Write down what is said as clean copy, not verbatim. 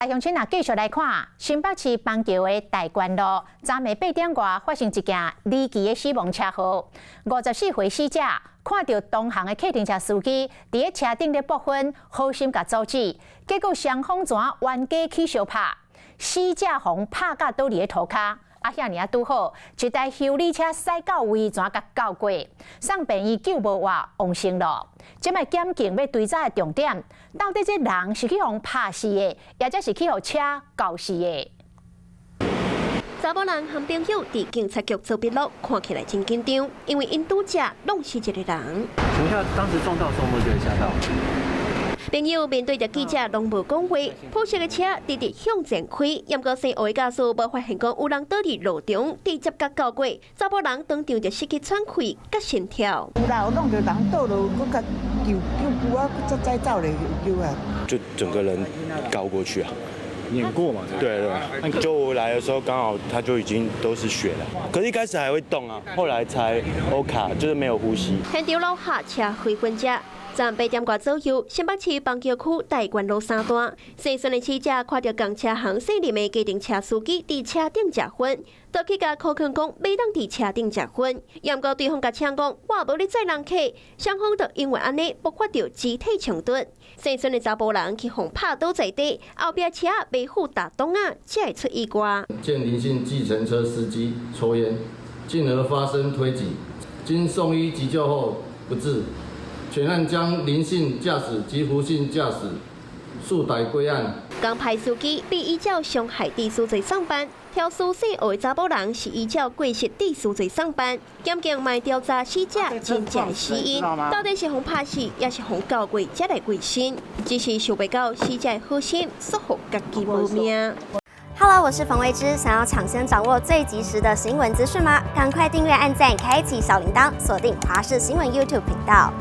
鄉親啊，繼續來看新北市板橋的大觀路，昨暝8點外發生一件離奇的死亡車禍。54歲死者看著同行的客運車司機佇咧車頂咧博薰，好心共阻止，結果雙方怎冤家起相拍，死者予拍甲倒佇咧塗跤。啊，遐爾仔拄好，一台修理車駛到位，怎共鉤過，送病院救無活，往生咯。這擺檢警欲追查的重點，到底這人是去予拍死的，抑者是去予車鉤死的？查某人和朋友佇警察局做筆錄，看起來真緊張，因為𪜶拄才弄死一個人。請問一下，當時撞到的時候，有沒有覺得嚇到？朋友面對著記者，攏無講話。破色的車直直向前開，毋過姓胡的駕駛無發現講有人倒佇路中，直接共鉤過。查某人當場就失去喘氣佮心跳。有啦，有弄著人倒落，閣共救救救啊，才再走來救啊。就整個人高過去啊，碾過嘛？對對，就我來的時候，剛好他就已經都是血了。可是一開始還會動啊，後來才 OK，就是沒有呼吸。現場落下車非分者。昨8點外左右，新北市板橋區大觀路三段，姓孫的死者看著仝車行姓林的計程車司機佇車頂食薰，就去共苦勸講袂當佇車頂食薰，毋過對方共嗆講我無咧載人客，雙方就因為按呢爆發著肢體衝突，姓孫的查埔人去予拍倒在地，後壁車袂赴踏擋仔，才會出意外。見林姓計程車司機抽菸，進而發生推擠，經送醫急救後不治。全案將林姓駕駛及胡姓駕駛訴逮歸案。仝牌司機被依照傷害致死罪送辦，肇事姓胡的查某人是依照過失致死罪送辦。檢警嘛調查死者真正的死因，到底是予拍死，抑是予鉤過才來過身？只是想袂到死者的好心煞予家己無命。 Hello，我是馮慧芝。想要搶先掌握最及時的新聞資訊嗎？趕快訂閱、按讚、開啟小鈴鐺，鎖定華視新聞 YouTube 頻道。